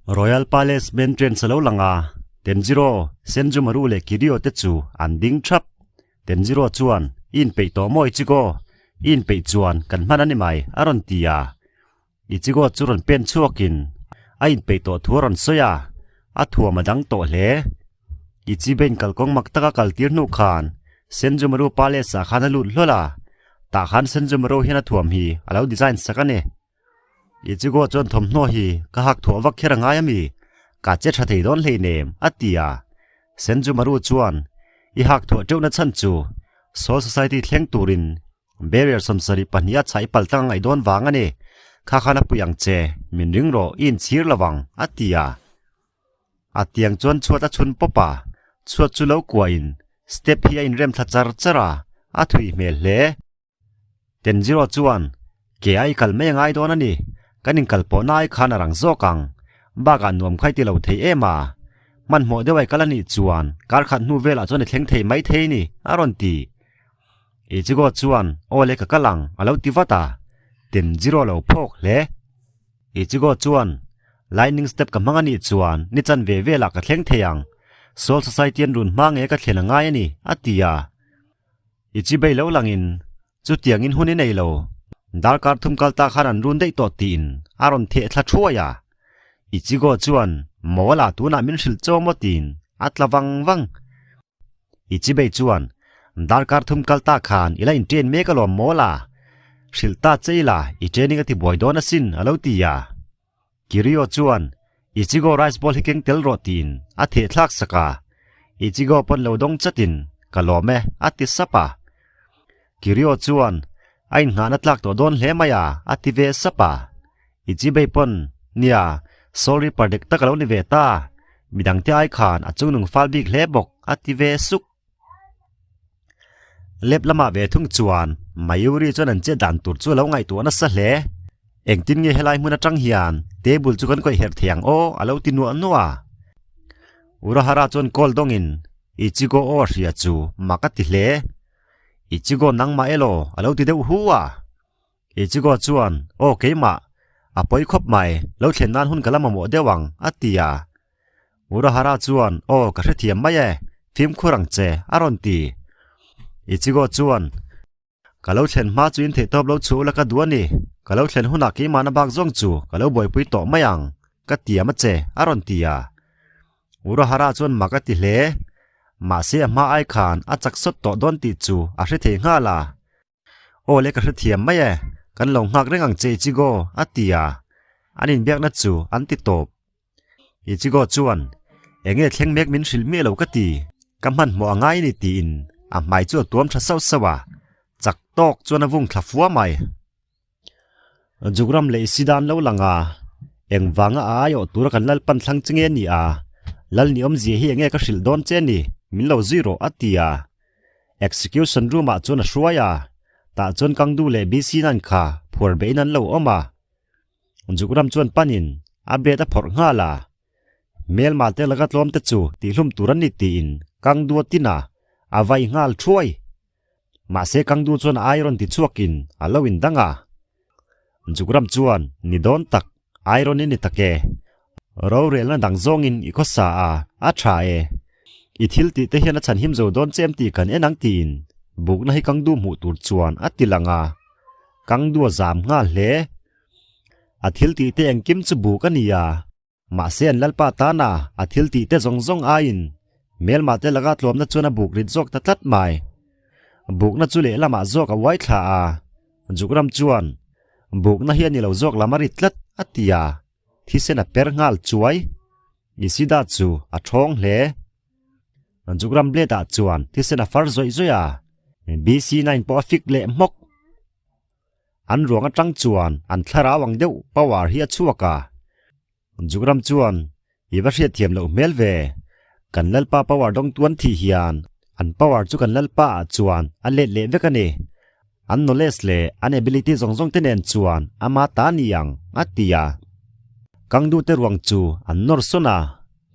Royal Palace main entrance a lo lang a, Tenjiro, Senjumaru leh Kiryu te chu an ding thap. Tenjiro chuan, I inpeih tawh maw Ichigo? I inpeih chuan kan hman a ni mai, a rawn ti a. Ichigo chu rawn pen chhuakin a inpeih tawh thu a rawn sawi a, a thuam a dang tawh hle. Ichibein kalkawng mak taka kal tir hnu khan Senjumaru Palace ah khan a lut hlawl a, tah khan Senjumaru hian a thuam hi a lo design sak a ni. Ichigo chuan thawmhnaw hi ka hak thuah vak kher a ngai ami? Ka che tha thei dawn hleinem, a ti a. Senjumaru chuan i hak thuah teuhna chhan chu Soul Society thleng turin Barrier 72 a chhaih pal tlang a ngaih dawn vang a ni. Kha khan a pui ang che, min ring rawh, i inchhir lo vang, a ti a. A tiang chuan chhuat a chhun pawp a, chhuat chu lo kuahin step hi a inrem thla char char a, a thui hmel hle. Tenjiro chuan, Ke a i kal mai a ngai dawn a ni, kan inkal pawh na ai khan a rang zawk ang, bakah nuam kha i ti lo thei em a, hmanhmawh deuh a i kal a nih chuan kar khat hnu velah chuan i thleng thei mai thei ni, a rawn ti. Ichigo chuan aw le ka kal ang a lo ti vat a, Tenjiro lo phawk hle. Ichigo chuan Lightning Step ka hmang a nih chuan ni chan ve velah ka thleng thei ang, Soul Society an run hma nge ka thlen a ngai a ni, a ti a. Ichibei lo langin chutiangin hun i nei lo, darkar thum kal ta khan an run daih tawh tiin a rawn theh thla thuai a. Ichigo chuan Mawla tunah min hrilh chaw maw tiin a tla vang vang. Ichibei chuan, Darkar thum kal ta khan i la intrain mek alawm maw la? Hrilh ta che ila i training a ti buai dawn asin, a lo ti a. Kiryu chuan, Ichigo rice ball hi keng tel rawh tiin a theh thlak sak a. Ichigo pawn lo dawng chatin, Ka lawm e, a ti sap a. Kiryu chuan, A inngahna tlak tawh dawn hle mai a, a ti ve sap a. Ichibei pawn, Nia, Soul Reaper dik tak a lo ni ve ta. Midangte ai khan a chungnung fal bik hle bawk, a ti ve suk. Lep lamah ve thung chuan Mayuri chuan an chet dan tur chu a lo ngaihtuah nasa hle. Engtin nge helai hmun atang hian table chu kan kawih herh thei ang aw, a lo ti nuah nuah a. Urahara chuan call dawngin Ichigo aw a hria chu mak a ti hle. Ichigo nangmah elaw a lo ti deuh hu a. Ichigo chuan, Aw keimah, a pawi khawp mai, lo thlen nan hun ka la mamawh deuh ang, a ti a. Urahara chuan, Aw ka hrethiam mai e, fimkhur ang che, a rawn ti. Ichigo chuan, Ka lo thlen hma chu in theihtawp lo chhuh ula ka duh a ni, ka lo thlen hunah keimahna bak zawng chu ka lo buaipui tawh mai ang, ka tiam a che, a rawn ti a. Urahara chuan mak a ti hle. Mahse a hma ai khan a chak sawt tawh dawn tih chu a hre thei nghal a. Aw le ka hrethiam mai e, kan lo nghak reng ang che Ichigo, a ti a, an inbiakna chu an ti tawp. Ichigo chuan, Enge thleng mek min hrilh miah lo ka ti, ka hmanhmawh a ngai a ni tiin a hmai chu a tuam tha sauh sauh a, chak tawk chuan a vung thla fua mai. Zukram leh isi dan lo lang a, engvanga a aiawh tura kan Lalpan thlang che nge ni a, Lal ni awmzia hi enge ka hrilh dawn che ni, min lo zui rawh a ti a. Execution room ah chuan a hruai a, tah chuan Kangdu leh BC nan kha phuar behin an lo awm a. Zukram chuan panin a bed a phawrh nghal a, hmelma te laka tlawm te chu tihlum tur an ni tiin Kangdu a tin a, a vai nghal thuai. Mahse Kangdu chuan a iron ti chhuakin a lo indang a. Zukram chuan ni dawn tak iron i ni tak e. Rorelna dang zawngin i khawsa a, a tha e. I thil tih te hian a chhan him zo dawn che em tih kan en ang tiin bukna hi Kangdu hmuh tur chuan a ti lang a. Kangdu a zam nghal hle. A thil tih te engkim chu buk a ni a. Mahse an Lalpa tana a thil tih te zawng zawng aiin hmelmah te laka tlawmna chuan a buk rit zawk ta tlat mai. Bukna chu lehlamah zawk a uai thla a, Zukram chuan, Bukna hi a ni lo zawk lam a rit tlat, a ti a, thisen a per nghal chuai. Isida chu a ṭhawng hle. Zukram blade ah chuan thisen a far zawih zawih a, BC nine pawh a fik leh hmawk. An ruang atang chuan an thlarau ang deuh power hi a chhuak a. Zukram chuan, I va hriatthiam loh hmel ve. Kan Lalpa power dawng tuan thih hian an power chu kan Lalpa ah chuan a let leh vek a ni. An knowledge leh an ability zawng zawng te nen chuan ama ta ni ang, a ti a. Kangdute ruang chu an nawr sawn a.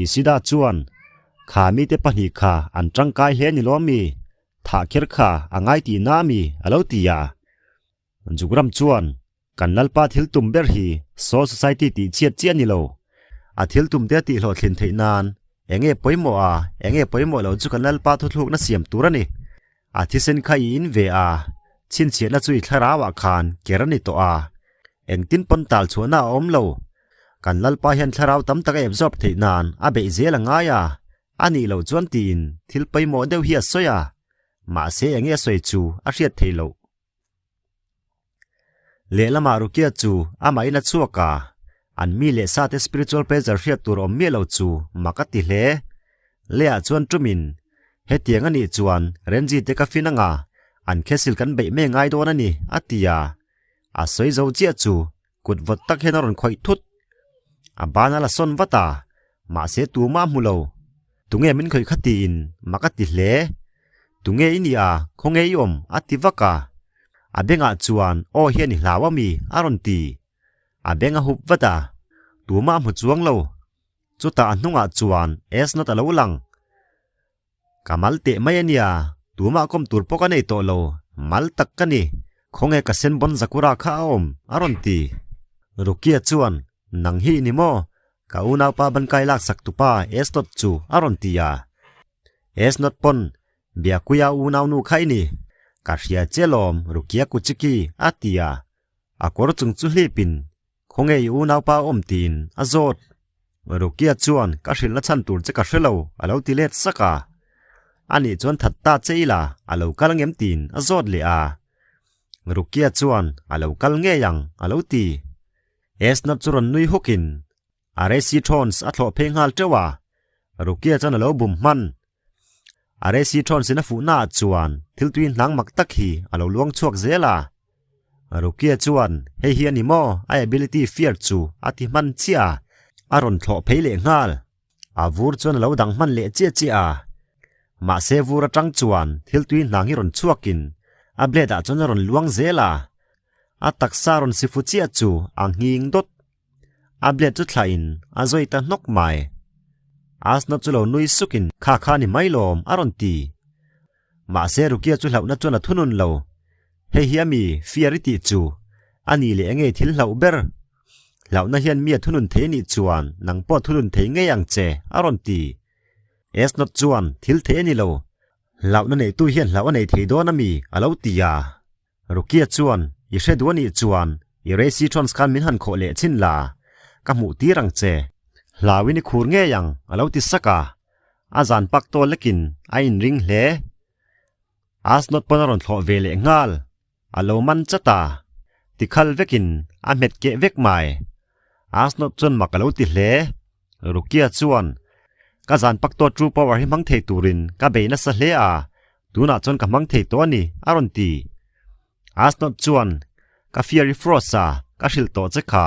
Isida chuan, Kha mite pahnih kha an tangkai hle ni lawm mi? Thah kher kha a ngai tih na mi? a lo ti a. Zukram chuan, Kan Lalpa thil tum ber hi Soul Society tih chhiat chiah a ni lo. A thil tumte a tihhlawhthlin theih nan eng nge pawimawh a, eng nge pawimawh lo chu kan Lalpa thuthlukna siam tur a ni. A thisen kha i in ve a, chhinchhiahna chu i thlarauah khan ker a ni tawh a, engtin pawn tal chhuahna a awm lo. Kan Lalpa hian thlarau tam tak a absorb theih nan a beih zel a ngai a, a nih loh chuan tiin thil pawimawh deuh hi a sawi a, mahse eng nge a sawi chu a hriat theih loh. Lehlamah Rukia chu amahin a chhuak a, an mi leh sate spiritual pressure hriat tur awm miah lo chu mak a ti hle. Leah chuan ṭumin, Hetiang a nih chuan Renji te ka fin anga an khesil kan beih mai ngai dawn a ni, a ti a. A sawi zo chiah chu kut vawt tak hian a rawn khawih thut. A ban a la sawn vat a, mahse tumah a hmu lo. Tunge min khawih kha tiin mak a ti hle. Tunge i nia, khawnge i awm? a ti vak a. A bengah chuan aw hian i hlau a mi? a rawn ti. A beng a hup vat a, tumah a hmu chuang lo. Chutah a hnungah chuan Esnot a lo lang. Ka mal teh mai a nia, tumah kawm tur pawh ka nei tawh lo, mal tak ka ni, khawnge ka senbawn Zakura kha a awm? a rawn ti. Rukia chuan, Nang hi i ni maw? Ka unaupa bankai laksak tupa Esnot chu a rawn ti a. Esnot pawn, Biakuia unaunu kha i ni, ka hria che lawm Rukia Kuchiki a ti a. A kawr chung chu hlipin Khawnge i unaupa awm tiin a zawt. Rukia chuan ka hrilhna chhan tur che ka hre lo a lo ti let sak a. Anih chuan that ta che ila a lo kal ngem tiin a zawt leh a. Rukia chuan a lo kal ngei ang a lo ti. Esnat chu rawn nui hukin a Resi Thorns a thlawh phei nghal teuh a. Rukia chuan a lo bum hman. A Resi Thorns in a fuhna ah chuan thil tui hnang mak tak hi a lo luang chhuak zel a. Rukia chuan hei hi a ni maw a ability fear chu a ti hman chiah a, a rawn thlawh phei leh nghal. A vur chuan a lo dang hman leh chiah chiah a. Mahse vur atang chuan thil tui hnang hi rawn chhuakin a blade ah chuan a rawn luang zel a. A taksa rawn si fu chiah chu a nghing dawt. A blade chu thlahin a zawi ta hnawk mai. Asna chu lo nui sukin kha kha ni mai lawm a rawn ti. Mahse Rukia chu hlauhna chuan a thunun lo. Hei hi a mi fear i tih chu a ni leh enge thil hlauh ber. Hlauhna hian mi a thunun thei anih chuan nang pawh thunun thei ngei ang che a rawn ti. Esnot chuan thil thei a ni lo. Hlauhna neihtu hian hlauh a nei thei dawn a mi a lo ti a. Rukia chuan, I hre duh anih chuan i Racy Trons khan min han khawh leh chhin la, ka hmuh tir ang che. Hlauin i khur ngei ang, a lo ti sak a. A zan pak tawh lekin a inring hle. Asnot pawn a rawn thlawh ve leh nghal. A lo man chat a. Tikhal vekin a hmet keh vek mai. Asnot chuan mak a lo ti hle. Rukia chuan, Ka zan pak tawh True Power hi hmang thei turin ka bei nasa hle a, tunah chuan ka hmang thei tawh a ni, a rawn ti. Asnot chuan, Ka fear i frost a, ka hrilh tawh che kha,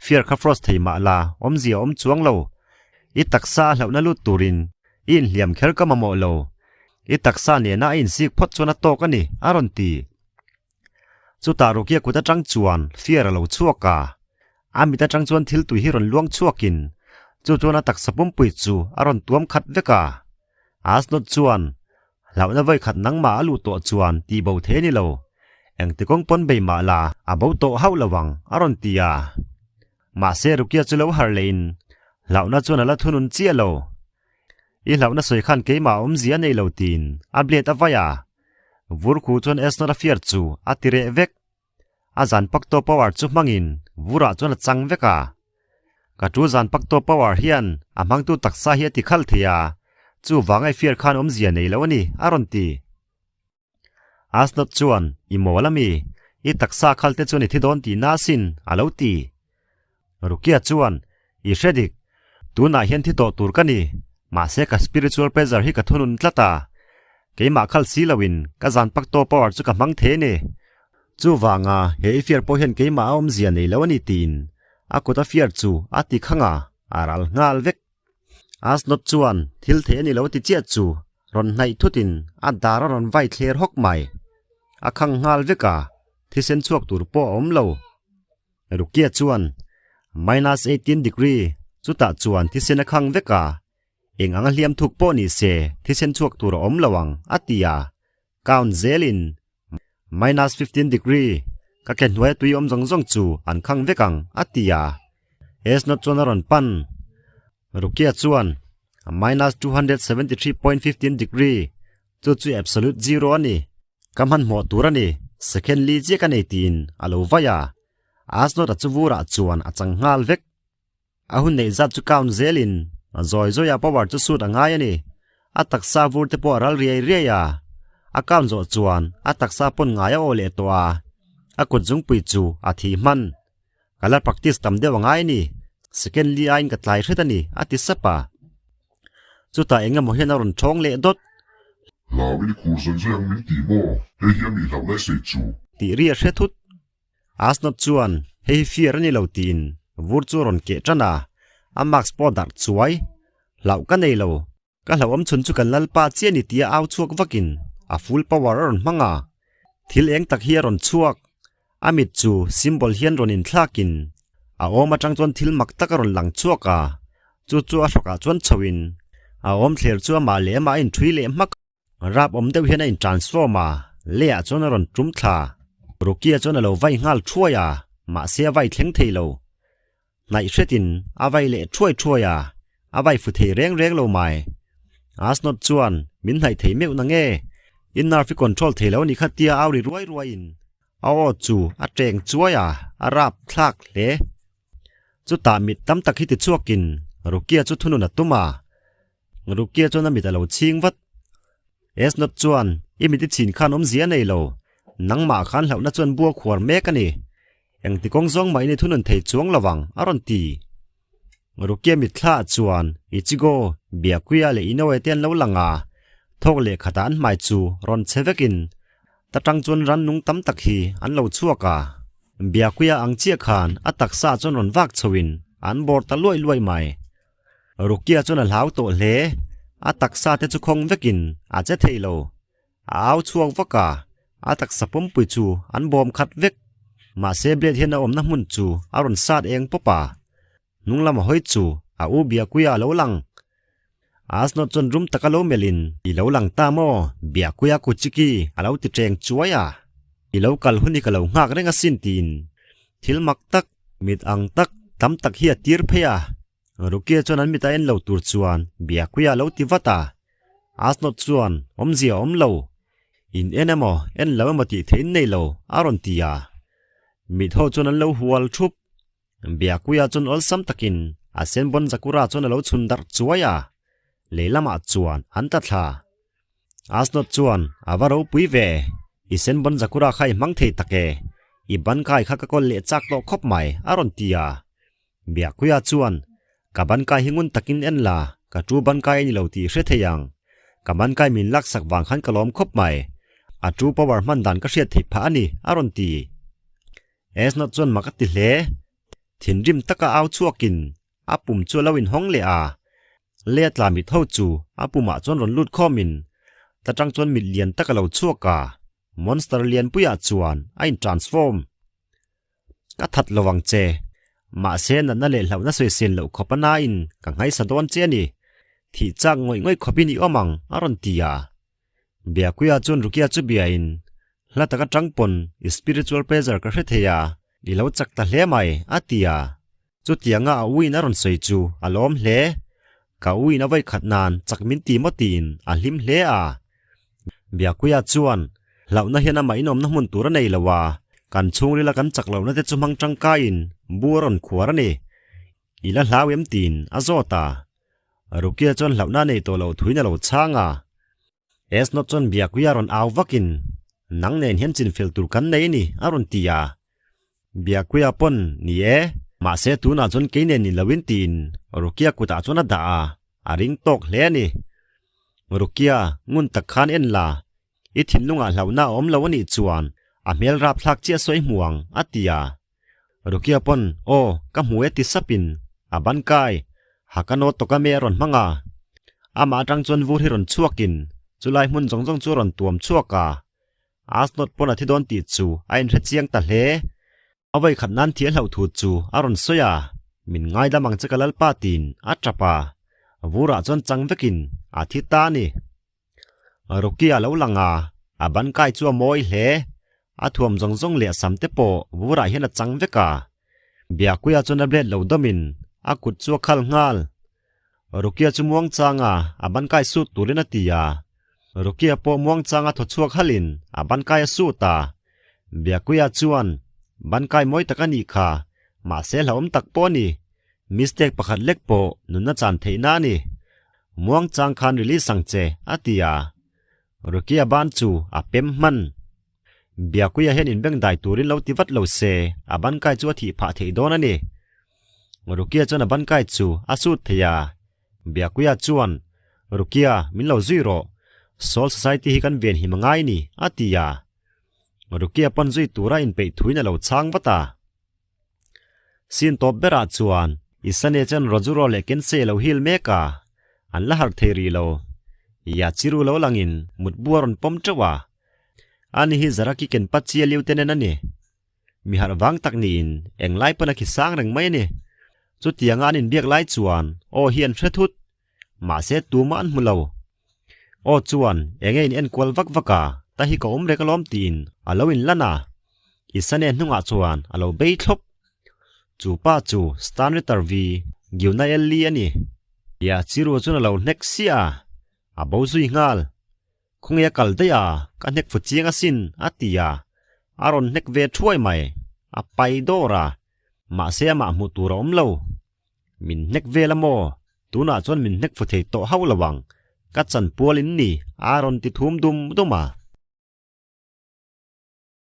fear kha frost thei mah la, awmzia awm chuang lo. I taksa a hlauhna lut turin i inhliam kher ka mamawh lo. I taksa nena a insik phawt chuan a tawk a ni, a rawn ti. Chutah Rukia kut atang chuan fear a lo chhuak a, A mit atang chuan thil tui hi rawn luang chhuakin chu chuan a taksa pumpui chu a rawn tuam khat vek a. Asnot chuan, Hlauhna vawi khat nangmah a luh tawh chuan tih bo thei a ni lo. Engti kawng pawn bei mah la, a bo tawh hauh lo ang, a rawn ti a. Mahse Rukia chu lo harh lehin hlauhna chuan a la thunun chiah lo. I hlauhna sawi khan keimah a awmzia a nei lo tiin a blade a vai a. Vur khu chuan Asnot a fiar chu a ti reh vek. A zan pak tawh power chu hmangin vurah chuan a chang vek a. Ka tu zan pak tawh power hian a hmangtu taksa hi a ti khal thei a, chu vanga i fear khan awmzia nei lo a ni, a rawn ti. Asnot chuan, I mawl a mi? I taksa khal te chuan i thi dawn tihna asin, a lo ti. Rukia chuan, I hre dik, tunah hian thi tawh tur ka ni, mahse ka spiritual pressure hi ka thunun tlat a, keimah khal si loin ka zan pak tawh power chu ka hmang thei a ni. Chuvanga he i fear pawh hian keimah a awmzia nei lo a ni tiin a kut a fear chu a ti khang a, a ral nghal vek. Asnot chuan thil thei a ni lo ti chiah chu rawn hnaih thutin a dar a rawn vai thler hawk mai. A khang nghal vek a, thisen chhuak tur pawh a awm lo. Rukia chuan, Minus 18 degree, chutah chuan thisen a khang vek a, eng anga hliam thuk pawh ni se thisen chhuak tur a awm lo ang, a ti a. Count zelin, Minus 15 degree, ka ke hnuaia tui awm zawng zawng chu an khang vek ang, a ti a. Esnot chuan a rawn pan. Rukia chuan minus 273.15 degree chu chu absolute zero a ni. Ka hmanhmawh tur a ni, second li chiah ka nei tiin a lo vai a. Asnot-a chu vurah chuan a chang nghal vek. A hun neih zat chu count zelin zawi zawi a power chu sut a ngai a ni. A taksa vur te pawh a ral riai riai a. A count zawh chuan a taksa pawn ngai a aw leh tawh a. A kut zungpui chu a thi hman. Ka la practice tam deuh a ngai a ni. Second li aiin ka tlai hret a ni, a ti sap a. Chutah eng emaw hian a rawn thawng leh dawt. Hlauin i khur zawi zawi ang min ti maw? Hei hi a mi hlauh lai sei chu. Tih ri a hre thut. Asnot chuan hei hi fear a ni lo tiin vur chu a rawn keh tan a, a mask pawh a darh chuai. Hlauh ka nei lo. Ka hlauhawm chhun chu kan lalpa chiah ni tia au chhuak vakin a full power a rawn hmang a. Thil eng tak hi a rawn chhuak. A mit chu symbol hian rawn inthlakin a awm atang chuan thil mak tak a rawn lang chhuak a, chu chu a hrawkah chuan chhoin a awm thler chu amah leh amah a inṭhui leh hmak. Rap awm deuh hian a in transform a, leiah chuan a rawn tum thla. Rukia chuan a lo vai nghal thuai a, mahse a vai thleng thei lo. Hnaih hretin a vai leh thuai thuai a, a vai fu thei reng reng lo mai. Asnot chuan min hnaih thei meuh na nge? In nerve i control thei lo a nih kha tia au ri ruai ruaiin a aw chu a teng chuai a, a rap thlak hle. Chutah mit tam tak hi tichhuakin Rukia chu thunun a tum a, Rukia chuan a mit a lo chhing vat. Esnot chuan, I mit i chhin khan awmzia a nei lo. Nangmah khan hlauhna chuan bua khuar mek a ni. Engti kawng zawng mah in i thunun thei chuang lo ang, a rawn ti. Rukia mitthla ah chuan Ichigo, Byakuya leh Inoue te an lo lang a. Thawk leh khatah an hmai chu rawn che vekin ta tang chuan rannung tam tak hi an lo chhuak a. Byakuya ang chiah khan a taksa ah chuan rawn vak chhoin an bawr ta luai luai mai. Rukia chuan a hlau tawh hle. A taksa te chu khawng vekin a che thei lo. A au chhuak vak a, a taksa pumpui chu an bawm khat vek. Mahse Blade hian a awmna hmun chu a rawn sat eng pawp a. Hnung lama hawi chu a u Biakuia a lo lang. Asnot chuan rum taka lo melhin, I lo lang ta maw? Biakuia Kuchiki a lo ti teng chuai a. I lo kal hun hi ka lo nghak reng asin tiin thil mak tak, mit ang tak, tam tak hi a tir phei a. Rukia chuan an mit a en lo tur chuan Biakuia a lo ti vat a. Asnot chuan awmzia a awm lo. In en emaw, en lo emaw tih theih in nei lo, a rawn ti a. Mit ho chuan an lo hual thup. Biakuia chuan awlsam takin a senbawn Zakura chuan a lo chhun darh chuai a. Lei lamah chuan an ta thla. Asnot chuan a va ropui ve, i senbawn Zakura kha i hmang thei tak e, i ban kai kha ka kawl leh chak tawh khawp mai, a rawn ti a. Biakkuia chuan, Ka bankai hi ngun takin en la, ka tu bankai a ni lo tih i hre thei ang. Ka bankai min laksak vang khan ka lawm khawp mai. A tu power hman dan ka hriat theih phah a ni, a rawn ti. Esnot chuan mak a ti hle. Thinrim taka au chhuakin a pum chu a lo inhawng leh a. Lei a tla mit ho chu a pumah chuan rawn lut khawmin ta tang chuan mit lian tak a lo chhuak a, monster lianpuiah chuan a intransform. Ka that lo ang che. Mahse natna leh hlauhna sawisel loh khawp a nain ka nghaisa dawn che a ni. Thih chak ngawih ngawih khawpin i awm ang, a rawn ti a. Biakuia chuan Rukia chu biain, Hla taka tang pawn i spiritual pressure ka hre thei a, i lo chak ta hle mai, a ti a. Chutianga a uin a rawn sawi chu a lawm hle. Ka uin a vawikhat nan chak min ti maw tiin a hlim hle a. Biakuia chuan, Hlauhna hian amah inawmna hmun tur a nei lo a, kan chhungrila kan chak lohna te chu hmang tangkaiin bu a rawn khuar a ni. I la hlau em tiin a zawt a. Rukia chuan hlauhna a nei tawh loh thuin a lo chhang a. Esnot chuan Biakuia rawn au vakin, Nang nen hian chinfel tur kan nei a ni, a rawn ti a. Biakuia pawn, Ni e, mahse tunah chuan kei nen ni loin tiin Rukia kutah chuan a dah a, a ring tawk hle a ni. Rukia, ngun tak khan en la, i thinlungah hlauhna a awm lo a nih chuan a hmel rapthlak chiah sawi hmu ang, a ti a. Rukia pawn, Aw, ka hmu e ti sapin a ban kai, Hakano Tokame a rawn hmang a. Amah atang chuan vur hi rawn chhuakin chulai hmun zawng zawng chu a rawn tuam chhuak a. Asnot pawn a thi dawn tih chu a inhre chiang ta hle. A vawikhat nan thi a hlauh thu chu a rawn sawi a, Min ngaidam ang che ka lalpa tiin a tap a. Vurah chuan chang vekin a thi ta a ni. Rocky a lo lang a, a ban kai chu a mawi hle. A thuam zawng zawng leh a sam te pawh vurah hian a chang vek a. Biakuia chuan a blade lo dawmin a kut chu a khal nghal. Rukia chu muangchanga a bankai sut turin a ti a. Rukia pawh muangchanga thaw chhuak halin a bankai a sut a. Biakuia chuan, Bankai mawi tak a nih kha, mahse hlauhawm tak pawh a ni. Mistake pakhat lek pawh nunna chan theihna a ni. Muangchang khan release ang che, a ti a. Rukia ban chu a pem hman. Biakuia hian inbeng dai turin lo ti vat lo se, a bankai chu a thih phah theih dawn a ni. Rukia chuan a bankai chu a sut thei a. Biakuia chuan, Rukia, min lo zui rawh. Soul Society hi kan ven him a ngai ni, a ti a. Rukia pawn zui tura inpeih thuin a lo chhang vat a. Sin tawp berah chuan Isane chuan Rajuro leh Kensei a lo hil mek a, an la harh thei rih lo. Yachiru lo langin mutbu a rawn pawm teuh a, ani hi Zaraki Kenpachi a lieutenant a ni. Mi harh vang tak niin englai pawn a khi sang reng mai a ni. Chutianga an inbiak lai chuan aw hi an hre thut. Mahse tumah an hmu lo. Aw chuan enge in enkual vak vak a, ta hi ka awm rek alawm tiin a lo inlan a. Isane hnungah chuan a lo bei thlawp. Chu pa chu Stanritter V. Giunaelli a ni. Yachiru chuan a lo hnek siah a, a bo zui nghal. Khawnge a kal daih a, ka hnek fu chiang asin a ti a, a rawn hnek ve thuai mai. A pai dawr a, mahse amah hmuh tur a awm lo. Min hnek vel a maw? Tunah chuan min hnek fu thei tawh hauh lo ang. Ka chanpual in ni, a rawn ti thum dum dum a.